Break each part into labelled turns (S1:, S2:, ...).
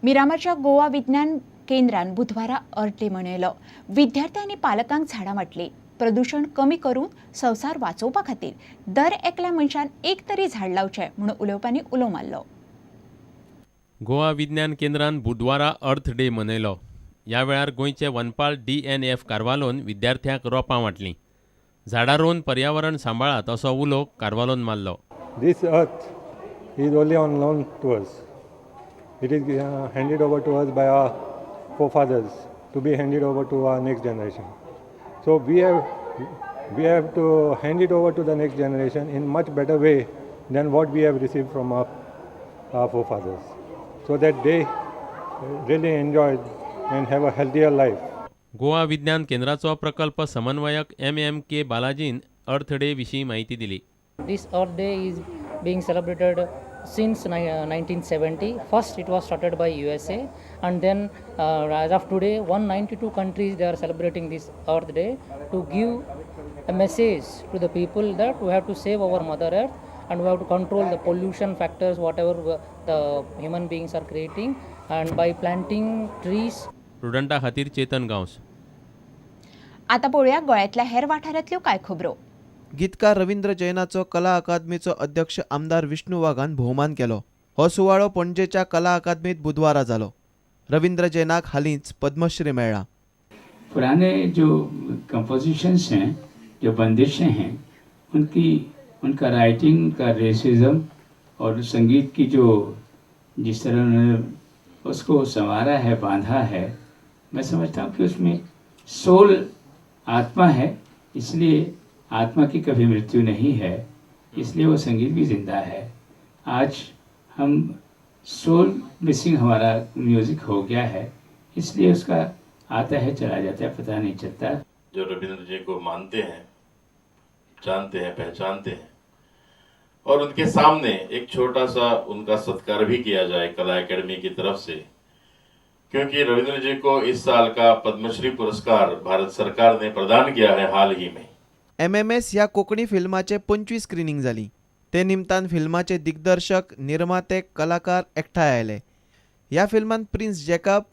S1: मिरामारच्या गोवा विज्ञान केंद्रान बुधवारा अर्थ डे मनयलो. विद्यार्थी आनी पालकांक झाडां वांटली. प्रदूषण कमी करून संवसार वाचोवपा खातीर दर एकल्या मनशान एक तरी झाड लावचें म्हणून उलोवप्यांनी उलो मारलो.
S2: गोवा विज्ञान केंद्रान बुधवारा अर्थ डे मनयलो. ह्या वेळार गोंयचे वनपाल DNF कार्वालोन विद्यार्थ्यांक रोपां वांटलीं. झाडां रोवन पर्यावरण सांबाळात असो उलो कार्वालोन मारलो.
S3: This earth is only on loan to us. It is handed over to us by our forefathers to be handed over to our next generation. So we have to hand it over to the next generation in much better way than what we have received from our forefathers, so that they really enjoy and have a healthier life.
S2: Goa विज्ञान केंद्राचो प्रकल्प समन्वयक MMK बालाजीन अर्थ day विशीं माहिती दिली.
S4: This Earth Day is being celebrated since 1970. First it was started by USA, and then as of today 192 countries they are celebrating this Earth Day to give a message to the people that we have to save our Mother Earth and we have to control the pollution factors whatever the human beings are creating, and by planting trees.
S2: प्रुडंटा खातीर चेतन गांवस.
S1: आता पळोवया गोंयांतल्या हेर वाठारांतल्यो कांय खबरो.
S5: गीतकार रवींद्र जैनाचो कला अकादमीचो अध्यक्ष आमदार विष्णू वाघान भोवमान केलो. हो सुवाळो पणजेच्या कला अकादमीत बुधवारा जालो. रवींद्र जैनाक हालींच पद्मश्री मेळ्ळा.
S6: पुराने जो कंपोजिशंस हैं, जो बंदिशें हैं, उनकी उनका राइटिंग, उनका रेसिज्म और संगीत की जो जिस तरह उन्होंने उसको संवारा है, बांधा है, मैं समझता हूँ कि उसमें सोल आत्मा है, इसलिए आत्मा की कभी मृत्यु नहीं है, इसलिए वो संगीत भी जिंदा है. आज हम सोल मिसिंग हमारा म्यूज़िक हो गया है, इसलिए उसका आता है चला जाता है, पता नहीं चलता.
S7: जो रविंद्र जी को मानते हैं, जानते हैं, पहचानते हैं और उनके सामने एक छोटा सा उनका सत्कार भी किया जाए कला एकेडमी की तरफ से, क्योंकि रविंद्र जी को इस साल का पद्मश्री पुरस्कार भारत सरकार ने प्रदान किया है हाल ही में.
S5: MMS ह्या कोंकणी फिल्माचे 25 स्क्रिनींग जाली. ते निमतान फिल्माचे दिग्दर्शक, निर्माते, कलाकार एकठांय आयले. ह्या फिल्मान प्रिन्स जॅकब,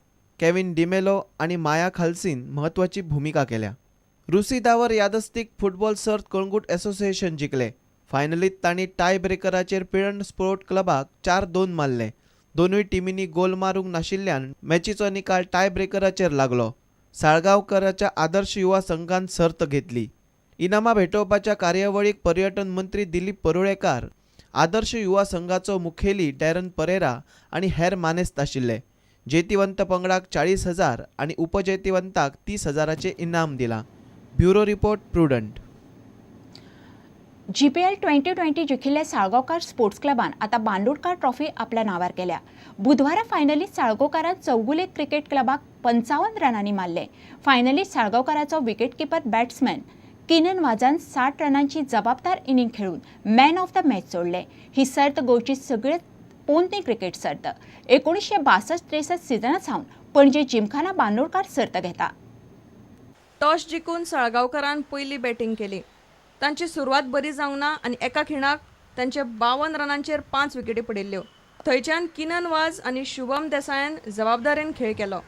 S5: केविन डिमेलो आनी माया खालसीन म्हत्वाची भुमिका केल्या. रुसी दावर यादस्तीक फुटबॉल सर्त कळंगूट एसोसिएशन जिखले. फायनलीत तांणी टाय ब्रेकराचेर पिळर्ण स्पोर्ट क्लबाक 4-2 मारले. दोनूय टिमींनी गोल मारूंक नाशिल्ल्यान मॅचीचो निकाल टाय ब्रेकराचेर लागलो. साळगांवकराच्या आदर्श युवा संघान सर्त घेतली. इनामां भेटोवपाच्या कार्यावळीक पर्यटन मंत्री दिलीप परुळेकार, आदर्श युवा संघाचो मुखेली डॅरन परेरा आनी हेर मानेस्त आशिल्ले. जैतिवंत पंगडाक 40,000 आनी उपजैतिवंताक 30,000 इनाम दिलां. Bureau report, Prudent.
S1: GPL 2020 जिखिल्ल्या साळगांवकार स्पोर्ट्स क्लबान आतां बांदोडकार ट्रॉफी आपल्या नांवार केल्या. बुधवारा फायनलीत साळगांवकारान चौगुले क्रिकेट क्लबाक 55 रनांनी मारले. फायनलीत साळगांवकाराचो विकेटकिपर बॅट्समॅन किनन वाजान 60 रनांची जबाबदार इनिंग खेळून मॅन ऑफ the match जोडले. ही सर्त गोंयची सगळ्यात पोन्नी क्रिकेट सर्त. 1962-63 सिजना सावन पणजे जिमखाना बांदोडकार सर्त घेता.
S8: टॉस जिखून साळगांवकारान पयली बॅटींग केली. तांची सुरवात बरी जावंक ना आनी एका खिणाक तांचे 52 रनांचेर 5 विकेटी पडिल्ल्यो. थंयच्यान किनन वाज आनी शुभम देसायान जबाबदारेन खेळ केलो.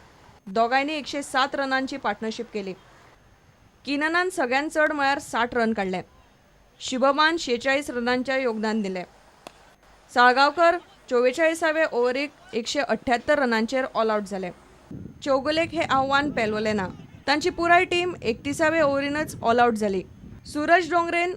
S8: दोगांयनी 107 रनांची पार्टनरशीप केली. किननान सगळ्यांत चड म्हळ्यार 60 रन काडले. शुभमान 46 रनांचें योगदान दिलें. साळगांवकर 44व्या ओव्हरीक 178 रनांचेर ऑल आवट जाले. चौगुलेक हें आव्हान पेलवलें ना. तांची पुराय टीम 31व्या ओव्हरीनच ऑल आवट जाली. सूरज डोंगरेन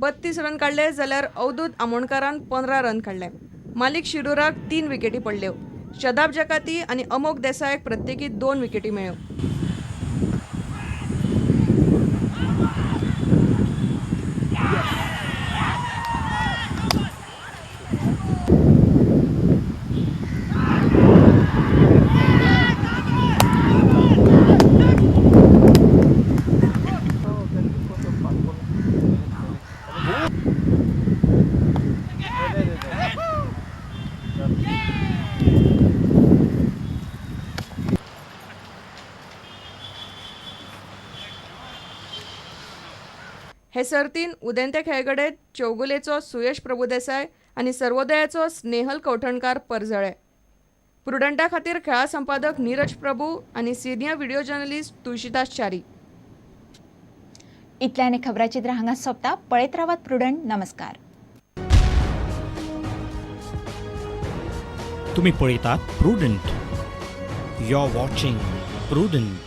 S8: 32 रन काडले जाल्यार अवधूत आमोणकारान 15 रन काडले. मालिक शिरूराक 3 विकेटी पडल्यो. शदाब जकाती आनी अमोक देसायाक प्रत्येकी 2 विकेटी मेळ्ळ्यो. हे सर्तीन उदेंते खेळगडे चौगुलेचो सुयश प्रभुदेसाय आनी सर्वोदयाचो स्नेहल कवठणकार परजळे. प्रुडंटा खातीर खेळां संपादक नीरज प्रभू आनी senior video journalist Tulshidas Chari.
S1: इतल्याने खबराचित्र हांगा सोंपता. पळयत रावात प्रुडंट. नमस्कार.
S9: तुम्ही पळयतात Prudent. You are watching Prudent.